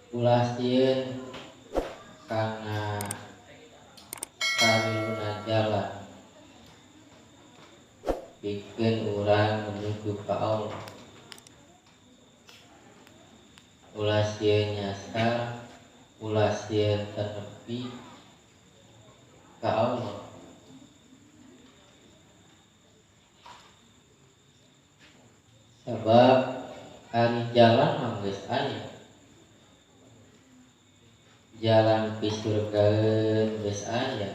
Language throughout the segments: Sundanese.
Ulah sieun kana saliluna jalan pikeun urang menuju ka Allah. Ulah sieun nyasar, ulah sieun tenepi ka Allah. Sabab ari jalan mah geus aya. Jalan pisurgaeun geus aya,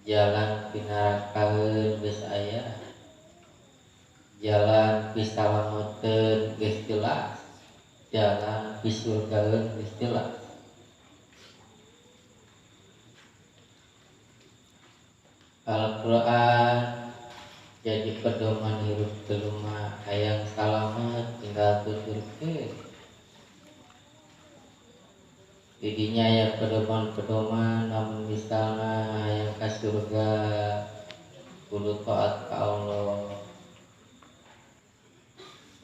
jalan pinarakaeun geus aya, jalan pisalameteun geus jelas, jalan pisurgaeun geus jelas. Al-Qur'an jadi pedoman hirup jelema hayang salamet tinggal tuturkeun. Didinya ya pedoman-pedoman, namun misalnya hayang ka surga kudu taat ka Allah,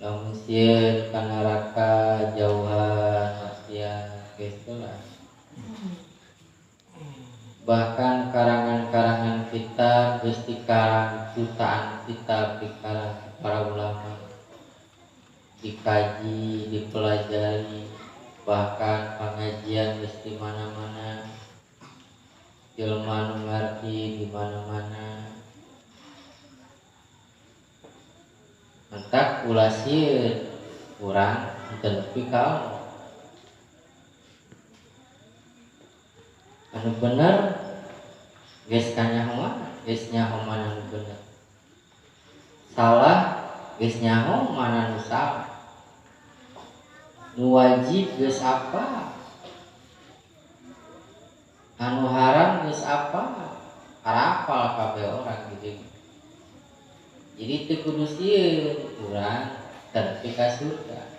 lamun sieun ka neraka jauhan maksiat, geus lah. Bahkan karangan-karangan kitab geus dikarang, jutaan kitab dikarang para ulama, dikaji, dipelajari, bahkan pengajian geus di mana-mana, jelema nu ngarti di mana-mana. Entak ulah sieun urang teu nepi ka Allah. Anu bener geus kanyahoan, geus nyaho mana nu bener. Salah geus nyaho mana nu salah. Nu wajib geus apa? Anu haram geus apa? Arapal kabeh orang gitu. Jadi teu kudu sieun urang tepi ka surga.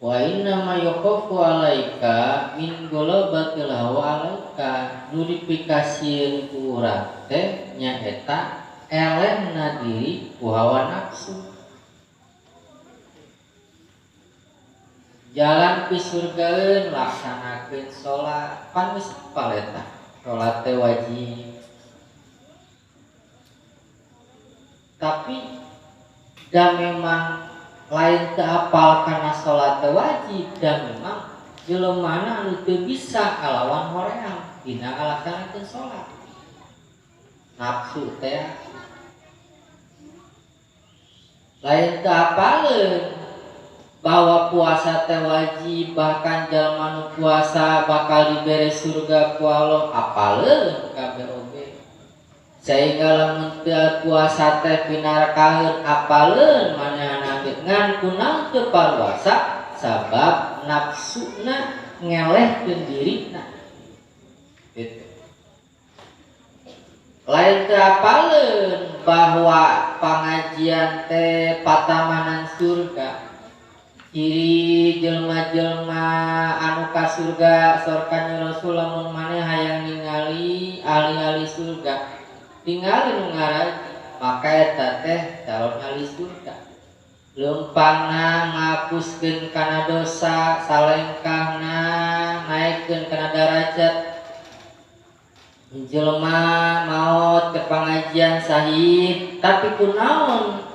Wa inna ma yakhafu alaika min ghalabatil hawa alaika. Nu dipikasieun ku urang teh nyaeta elehna diri ku hawa nafsu. Jalan pisurgaeun laksanakeun salat, pan geus apal eta salat teh wajib. Tapi da memang lain teu apal kana salat teh wajib, da memang jelemana anu teu bisa kalawan hoream dina ngalaksanakeun salat. Nafsu teh lain teu apaleun bahwa puasa teh wajib, bahkan jalma nu puasa bakal dibere surga ku Allah, apaleun kabeh oge. Sehingga lamun teu puasa teh pinarakaeun, apaleun manehna ge ngan kunaon teu paruasa sabab nafsuna ngelehkeun dirina. Gitu. Lain teu apaleun bahwa pangajian teh patamanan surga. Ciri jelma-jelma anu ka surga sorkanya Rasul lamun maneh hayang ningali ahli-ahli surga tingali nu ngaraji maka eta teh calon ahli surga. Leumpangna ngapuskeun kana dosa, salengkahna naekkeun kana darajat. Jelema maot ke pangajian sahih tapi kunaon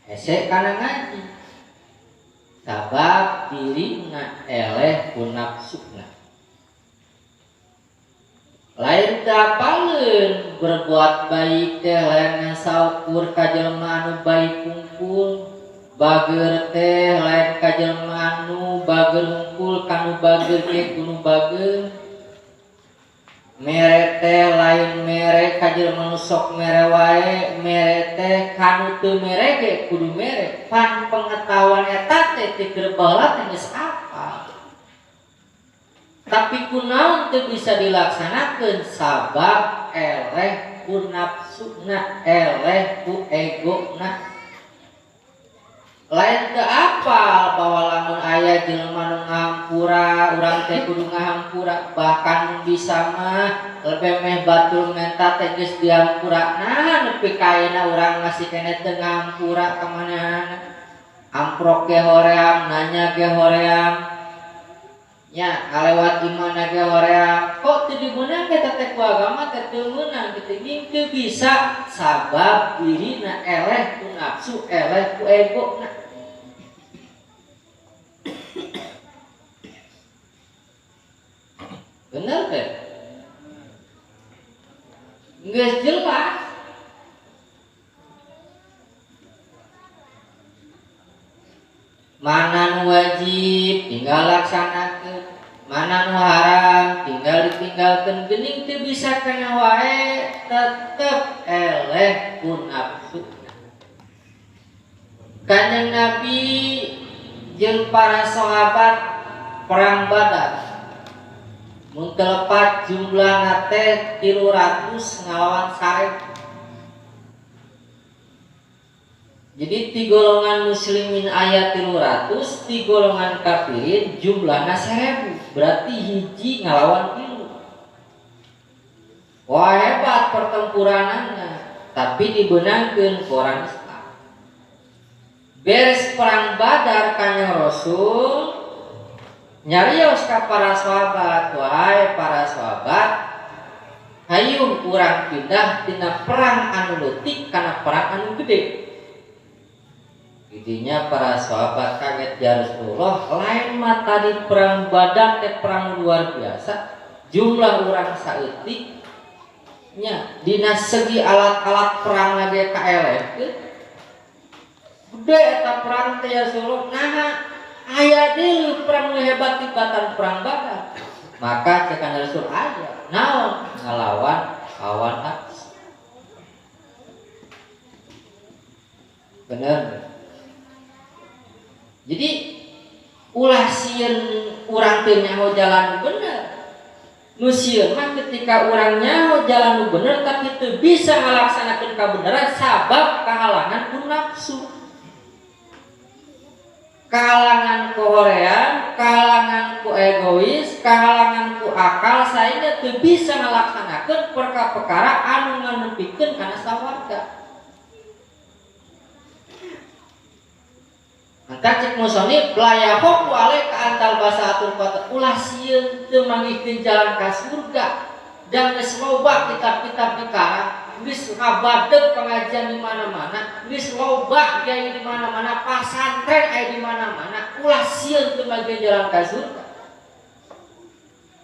hese kana ngaji. Sabab dirina eleh ku nafsuna. Lain teu apaleun berbuat baik teh lain saukur ka jelema anu baik kungkul, bager teh lain ka jelema anu bager hungkul kanu bager ge kudu bager. Mere teh lain mere ka jelema nu sok mere wae, mere teh kanu teu mere ge kudu mere. Pan pengetahuan eta teh ti keur baheula teh geus apal. Tapi kunaon teu bisa dilaksanakeun sabab eleh ku nafsuna, eleh ku egona. Lain teu apal bahwa lamun aya jelema nu ngahampura, urang teh kudu ngahampura, bahkan mun bisa mah lebih meh batur menta teh geus dihampura. Nah, nepi ka ayeuna urang masih keneh teu ngahampura ka manehna. Amprok ge hoream, nanya ge hoream. Nya ngalewat imana ge hoream. Kok teu dimeunang eta teh ku agama teh teu meunang kitu jeung teu bisa sabab dirina eleh ku nafsu, eleh ku ego na. Bener teh? Geus jelas. Mana nu wajib tinggal laksanakeun, mana nu haram tinggal ditinggalkeun, geuning teu bisa kana wae tetep eleh ku nafsu. Kanjeng Nabi jeung para sahabat perang Badar mun telepat jumlahna teh 300 ngalawan 1000. Jadi ti golongan muslimin aya 300, ti golongan kafirin jumlahna 1000. Berarti hiji ngalawan 3. Wah hebat pertempuranana, tapi dibenangkeun ku orang Islam. Beres perang Badar Kanjeng Rasul nyarios ka para sahabat, wahai para sahabat, hayu urang pindah tina perang anu leutik kana perang anu gede. Intinya para sahabat kaget ya Rasulullah, lain mah tadi perang Badar teh perang luar biasa, jumlah urang saeutik nya dina segi alat-alat perang lagi kaelehkeun. Gede eta perang teh ya Rasulullah, naha aya deui perang nu hebat tibatan perang Badar. Maka cek Kanjeng Rasul aya naon ngalawan hawa nafsu. Bener. Jadi ulah sieun urang teu nyaho jalan bener. Nu sieun mah ketika urang nyaho jalan nu bener tapi teu bisa ngalaksanakeun kabeneran sabab kahalangan ku nafsu. Kahalangan ku hoream, kahalangan ku egois, kahalangan ku akal sehingga teu bisa ngalaksanakeun perkara-perkara anu nganepikeun kana sawarga. Maka cek musonib la yakhafu alaika antal basatul qat ulah sieun teu manggihkeun jalan ka surga. Dan geus loba kitab-kitab dikarang, geus ngabadeg pengajian di mana-mana, geus loba kiai di mana-mana, pasantren aya di mana-mana, ulah sieun teu manggihkeun jalan ka surga.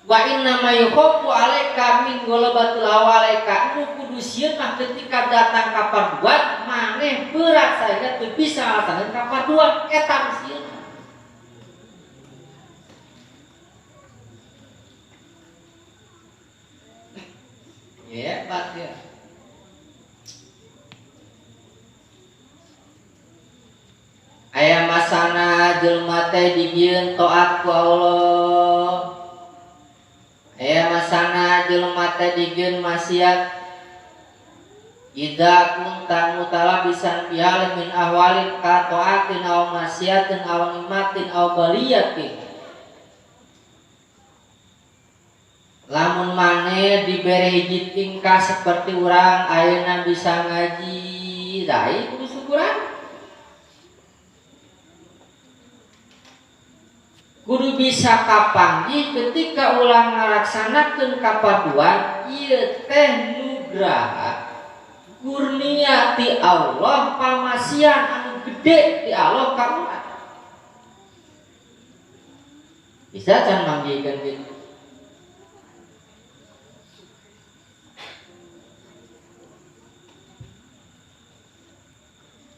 Wa inna ma yakhafu alaika min ghalabatil hawa alaika, nu kudu sieun mah ketika datang ka paduan maneh berat sehingga teu bisa ngalaksanakeun ka paduan eta nu sieun. Hebat ya. Aya masana jelema teh dijieun taat ku Allah. Aya masana jelema teh dijieun maksiat. Idza kunta mutalabisan bihalin min ahwalin ka taatin aw maksiatin aw nikmatin aw baliyatin. Lamun maneh dibere hiji tingkah seperti urang ayeuna bisa ngaji, dai kudu syukuran. Kudu bisa kapanggih ketika ulang ngalaksanakeun kapaduan ieu teh nugraha kurnia ti Allah pamasian anu gede ti Allah ka urang. Bisa can manggihkeun kitu.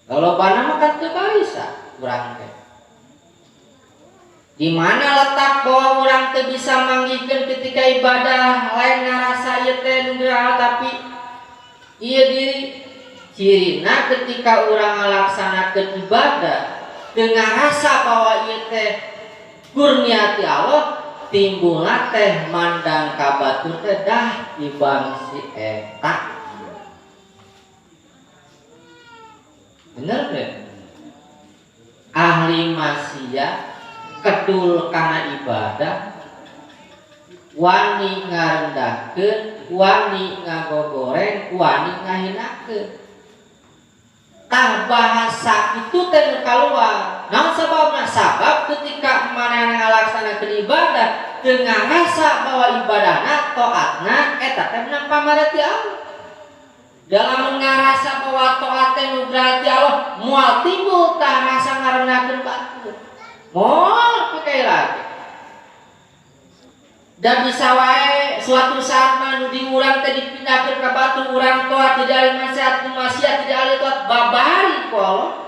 Kalau bana mah kan teu bisa urang teh. Di mana letak bahwa orang teu bisa manggihkeun ketika ibadah lain ngarasa ieu teh nugraha tapi ieu diri cirina ketika urang ngalaksanakeun ibadah teu ngarasa bahwa ieu teh kurnia ti Allah, timbulna teh mandang ka batur teh dah ibang si eta. Bener teh? Ahli maksiat kedul kana ibadah, wani ngarendahkeun, wani ngagogoreng, wani ngahinakeun. Tah bahasa itu teh nu kaluar. Teu ngarasa bahwa ibadahna taatna eta teh menang pamare ti Allah. Dalam ngarasa bahwa taat teh nugraha ti Allah, moal timbul tah rasa ngarenahkeun batur. Moal pikai lagi. Dan bisa wae suatu saat mah nu di urang teh dipindahkeun ka batur, urang taat tidak ahli maksiat, nu maksiat tidak ahli taat, babari ku Allah.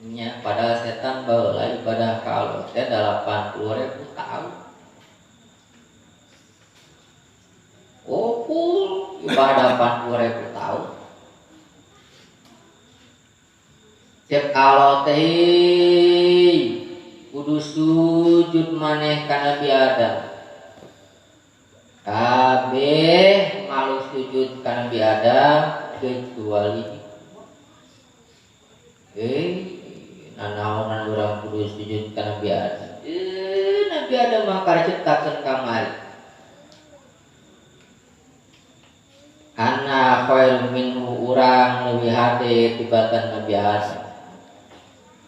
Nya padahal setan baheula ibadah ka Allah teh 80.000 tahun. Oh, full ibadah 80.000 tahun. Cek Allah teh kudu sujud maneh ka Nabi Adam. Kabeh malu sujud ka Nabi Adam kecuali nanaonan urang kudu sujud ka Nabi Adam. Nabi Adam mah karciptakeun kamari. Ana khairum minhu, urang leuwih hade tibatan Nabi Adam.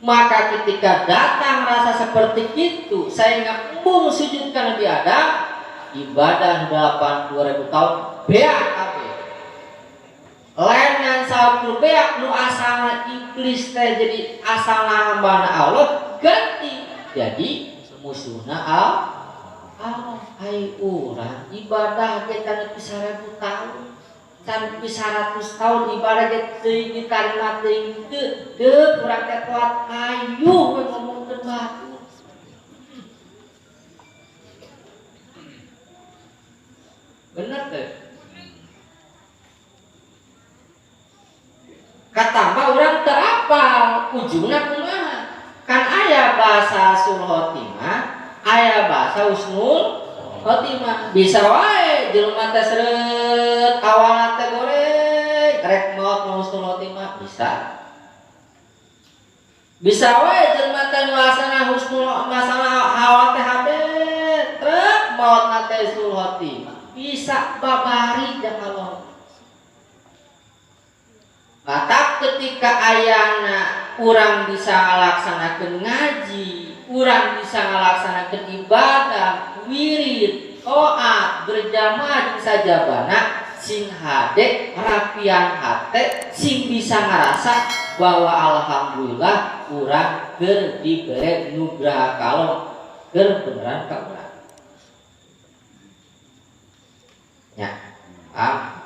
Maka ketika datang rasa seperti itu, saya ngembung sujud ka Nabi Adam, ibadah 80.000 tahun beak kabeh. Lain ngan sakur beak nu asalna iblis teh jadi asalna hambana Allah ganti jadi musuhna Allah. Ai urang ibadah ge can nepi 1000 tahun, can nepi 100 tahun ibadah ge teuing ditarima teuing teu, deuk urang teh kuat ayu we ngomongkeun batur. Bener teh? Katambah urang teu apal ujungna kumaha? Kan aya bahasa sul khotimah, aya bahasa husnul khotimah. Bisa wae jelema teh seureut awalna teh goreng rek maot nu husnul khotimah bisa. Bisa wae jelema teh nu asana husnul masalah hawa teh hade trek maotna teh husnul khotimah. Bisa babari jeung Allah. Maka ketika ayana urang bisa ngalaksanakeun ngaji, urang bisa ngalaksanakeun ibadah, wirid, taat, berjamaah jeung sajabana, sing hade rapian hate, sing bisa ngarasa bahwa alhamdulillah urang keur dibere nugraha ka Allah, keur beneran ka urang. Nya, paham?